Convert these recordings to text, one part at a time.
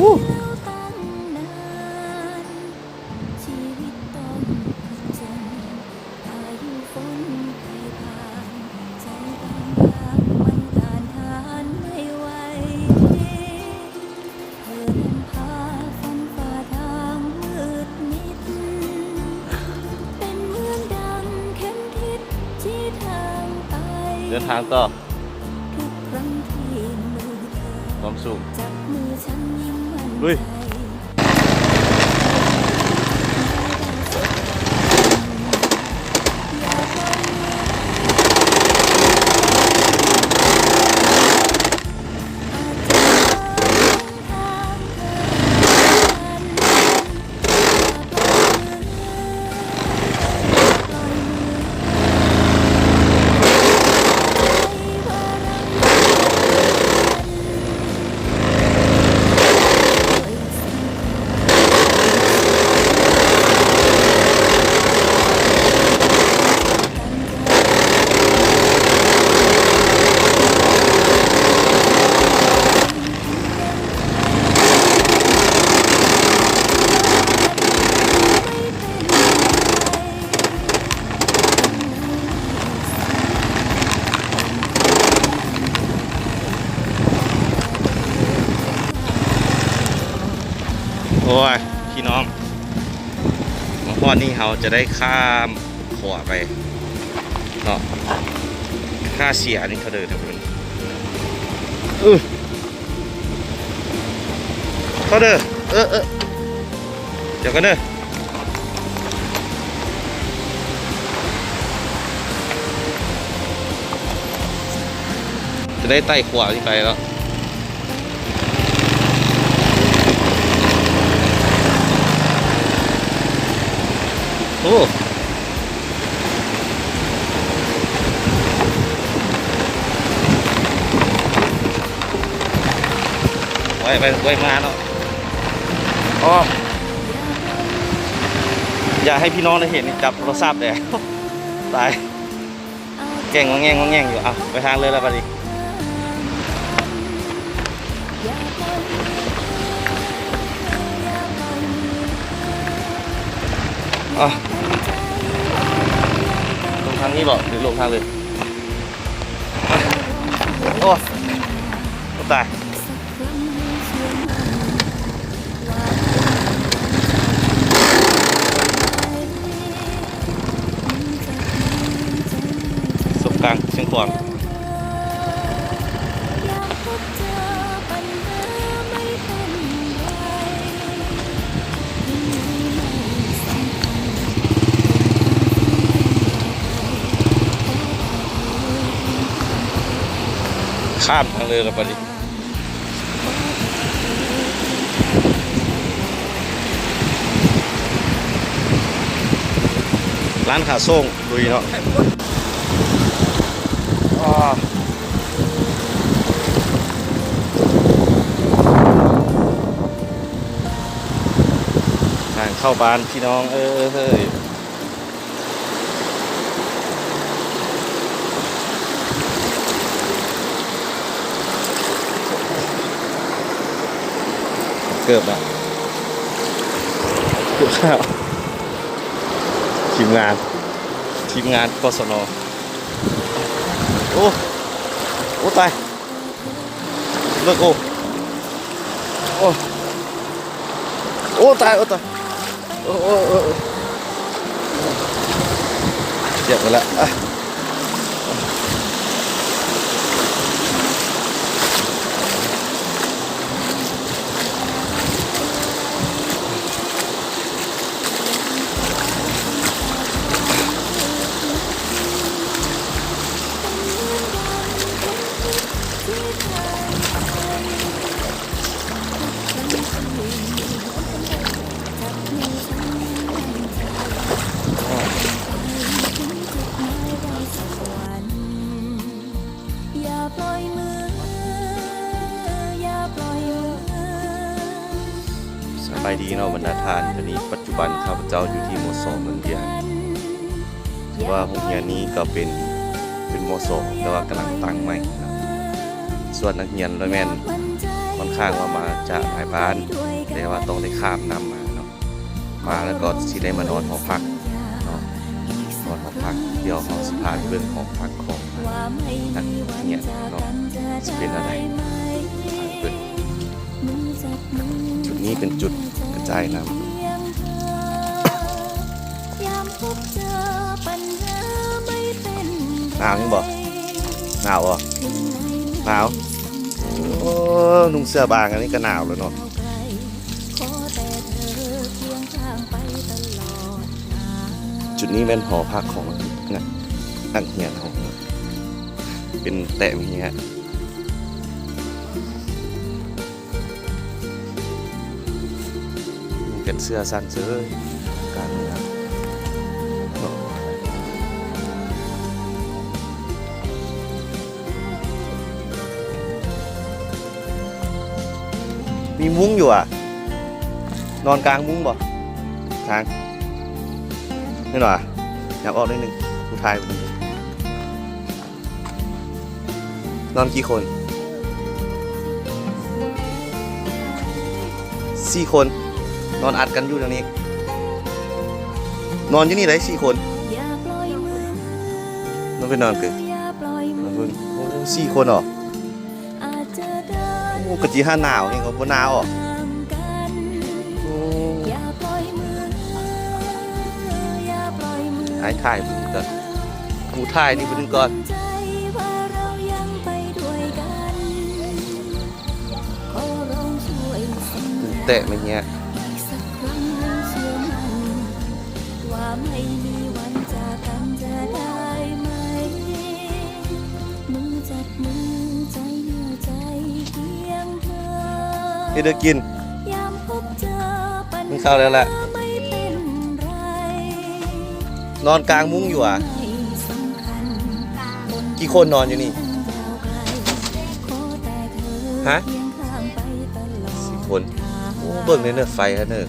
ເດີນທາງຕໍ່ ຄວາມສູງ ລຸຍ. ໂອ້ຍ ພີ່ນ້ອງ ມາຮອດນີ້ເຮົາຈະໄດ້ຂ້າມຂົວໄປເນາະ. ຄ່າເສຍນີ້ເທົ່າໃດເດີ? ເອີ ເທົ່າເດີ? ເອີ ເອີ ດຽວກ່ອນເດີ ຈະໄດ້ໄຕ່ຂົວນີ້ໄປເນາະ. ໂອ້ ໄວໄປໄວມາເນາະ. ອໍ ຢາກໃຫ້ພີ່ນ້ອງໄດ້ເຫັນ ຈັບໂທລະສັບແດ່ ຕາຍ ແກ່ງງອງແງງງອງແງງຢູ່. ເອົາ ໄປທາງເລີຍລະບັດນີ້. ອ່ະ ລົງທາງນີ້ບໍ ຫຼືລົງທາງເລີຍ? ໂອ້ ໂອ້ ຕາຍ. ສົບກາງຊຽງຂວາງ. ຂ້າມທາງເລີຍລະບັດນີ້. ຮ້ານຂາສົ່ງລຸຍເນາະ. ທາງເຂົ້າບ້ານພີ່ນ້ອງເອີຍ. ເກີບນະ ເກີບແລ້ວ ທີມງານ ທີມງານ ກສນ. ໂອ້ ໂອ້ ຕາຍ ເລິກ ໂອ້ ໂອ້ ໂອ້ ຕາຍ ໂອ້ ຕາຍ ໂອ້ ໂອ້ ໂອ້ ໂອ້ ຈຽບໄປລະ ອ່ະ. ສະບາຍດີເນາະບັນດາທ່ານ, ດຽວນີ້ປັດຈຸບັນຂ້າພະເຈົ້າຢູ່ທີ່ ມສ ເມືອງວຽງ. ຖືວ່າໂຮງຮຽນນີ້ກໍເປັນ ເປັນ ມສ ແຕ່ວ່າກຳລັງຕັ້ງໃໝ່ເນາະ. ສ່ວນນັກຮຽນລະແມ່ນຂ້ອນ ຂ້າງວ່າມາຈາກຫຼາຍບ້ານ ແຕ່ວ່າຕ້ອງໄດ້ຂ້າມນ້ຳມາເນາະ. ມາແລ້ວກໍຊິໄດ້ມານອນຫໍພັກເນາະ, ນອນຫໍພັກ. ດຽວເຮົາຊິພາໄປເບິ່ງຫໍພັກຂອງນັກຮຽນເນາະ, ຊິເປັນແນວໃດ. ເບິ່ງ ຈຸດນີ້ເປັນຈຸດກະຈາຍນ້ຳ. ໜາວແຮງບໍ່? ໜາວບໍ່? ໜາວ. ໂອ້ ນຸ່ງເສື້ອບາງ ອັນນີ້ກໍໜາວແລ້ວເນາະ. ຈຸດນີ້ແມ່ນຫໍພັກຂອງນັກ ນັກຮຽນເຮົາເນາະ, ເປັນແຕ້ມເຮຍ. ເປັນເສື້ອສັ້ນເສີຍ ກາງເມືອງເນາະ. ມີມຸ້ງຢູ່ຫວາ? ນອນກາງມຸ້ງບໍ່? ທາງ ເຫັນຫວາ? ຫຍັບອອກໜ້ອຍໜຶ່ງ ຜູ້ຖ່າຍ. ນອນກີ່ຄົນ? ສີ່ຄົນ. ນອນອັດກັນຢູ່ແນວນີ້. ນອນຢູ່ນີ້ໄດ້ສີ່ຄົນ. ນອນໄປນອນເກີນ. ໂອ້ ສີ່ຄົນເນາະ. ໂອ້ ກະຈິຫາໜາວແຮງ ກໍບໍ່ໜາວອອກ. ໂອ້ ອ້າຍຖ່າຍຜູ້ໜຶ່ງກ່ອນ. ຜູ້ຖ່າຍນີ້ຜູ້ໜຶ່ງກ່ອນ. ແຕະມາເຮຍ. ເຮັດໃຫ້ກິນ ກິນເຂົ້າແລ້ວລະ. ນອນກາງມຸ້ງຢູ່ຫວາ? ກີ່ຄົນນອນຢູ່ນີ້? ຮະ? ສີ່ຄົນ. ໂອ້ ເບິ່ງເດີ ເນີ ໄຟຫັ້ນເນີ.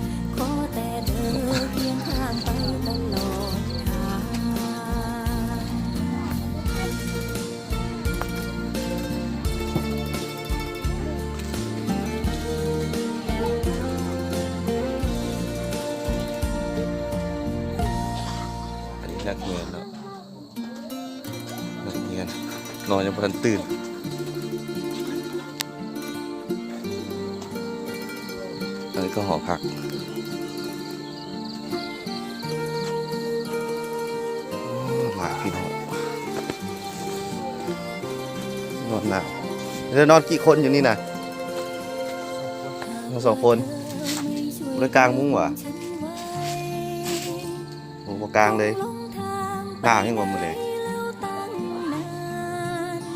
ອັນນີ້ນັກຮຽນເນາະ, ນັກຮຽນນອນຍັງບໍ່ທັນຕື່ນ. ອັນນີ້ກໍຫໍພັກ. ໂອ້ ຫຼາຍພີ່ນ້ອງ ນອນໜາວ. ແລ້ວນອນກີ່ຄົນຢູ່ນີ້ນະ? ນອນສອງຄົນ. ບໍ່ໄດ້ກາງມຸ້ງຫວາ? ໂອ້ ບໍ່ກາງເລີຍ. ໜາວແຮງບໍ່ມື້ແລງ?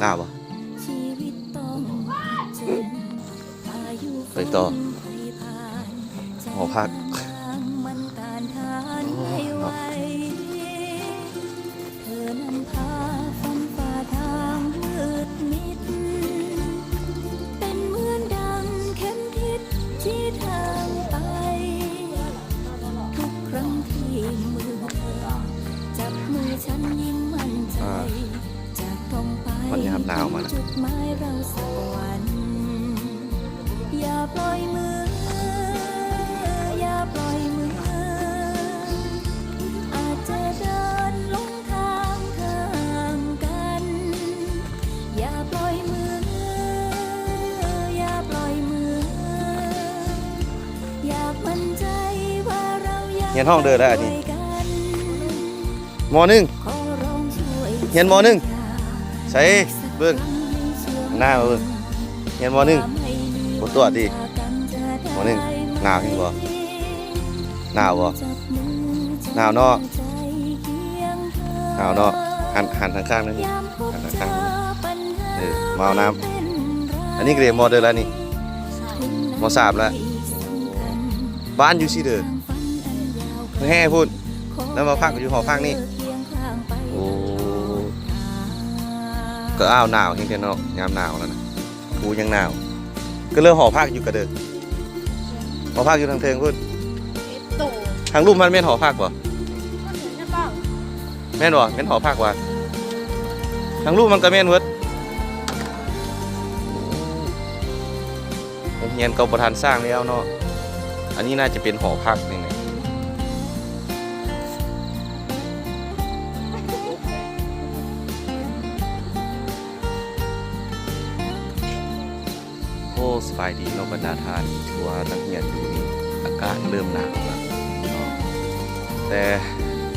ໜາວບໍ່? ໄປຕໍ່ ຫໍພັກ. ໂອ້ ເນາະ. ອ່າ ຮອດຍາມໜາວມາແລ້ວ. ຮຽນຫ້ອງເດີແລ້ວອັນນີ້. ມໍໜຶ່ງ ຮຽນມໍໜຶ່ງ. ໃສ ເບິ່ງ ໜ້າເບິ່ງ. ຮຽນມໍໜຶ່ງ ບໍ່ຕົວະຕິ. ມໍໜຶ່ງ ໜາວແຮງບໍ່? ໜາວບໍ່? ໜາວເນາະ. ໜາວເນາະ. ຫັນ ຫັນທາງຂ້າງໜ້ອຍໜຶ່ງ ຫັນທາງຂ້າງ. ເອີ ມາເອົານ້ຳ. ອັນນີ້ກໍຮຽນມໍເດີແລ້ວນີ້? ມໍສາມແລ້ວ. ບ້ານຢູ່ຊີ້ເດີ ແຮ່ພຸ້ນ ແລ້ວມາພັກຢູ່ຫໍພັກນີ້. ໂອ້ ກໍອ້າວ ໜາວແຮງແທ້ເນາະ ຍາມໜາວແລ້ວນະ. ຜູ້ຍັງໜາວ ກໍເລີຍຫໍພັກຢູ່ກະເດີ ຫໍພັກຢູ່ທາງເທິງພຸ້ນ. ທາງລຸ່ມມັນແມ່ນຫໍພັກບໍ່? ແມ່ນບໍ່? ແມ່ນຫໍພັກຫວາ? ທາງລຸ່ມມັນກໍແມ່ນເບິດ. ໂອ້ ຮຽນກໍບໍ່ທັນສ້າງແລ້ວເນາະ. ອັນນີ້ໜ້າຈະເປັນຫໍພັກນີ້ແຫຼະ. ໂອ້ ສະບາຍດີເນາະບັນດາທ່ານ ຄືວ່ານັກຮຽນຢູ່ນີ້ ອາກາດເລີ່ມໜາວແລ້ວເນາະ. ແຕ່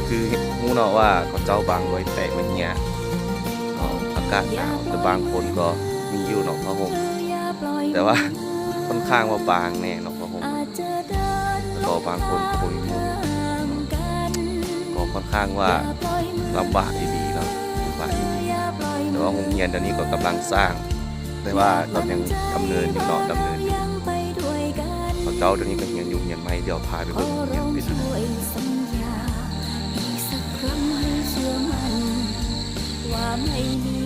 ຄືຮູ້ເນາະວ່າເຂົາເຈົ້າບາງໜ່ວຍແຕກມາເຮຍເນາະ ອາກາດໜາວ ແຕ່ບາງຄົນກໍມີຢູ່ເນາະຜ້າຫົ່ມ ແຕ່ວ່າຄ່ອນຂ້າງວ່າບາງແດ່ເນາະ ຜ້າຫົ່ມ ແລ້ວກໍບາງຄົນກໍບໍ່ມີມຸ້ງເນາະ ກໍຄ່ອນຂ້າງວ່າລຳບາກອີ່ຫຼີເນາະ ລຳບາກອີ່ຫຼີ. ແຕ່ວ່າໂຮງຮຽນດຽວນີ້ກໍກຳລັງສ້າງ ແຕ່ວ່າກໍຍັງດຳເນີນຢູ່ເນາະ ດຳເນີນຢູ່. ເຂົາເຈົ້າດຽວນີ້ກໍຮຽນຢູ່ຮຽນໃໝ່ ດຽວພາໄປເບິ່ງໂຮງຮຽນເປັນຈັ່ງໃດ. ວ່າໄມ່ມີ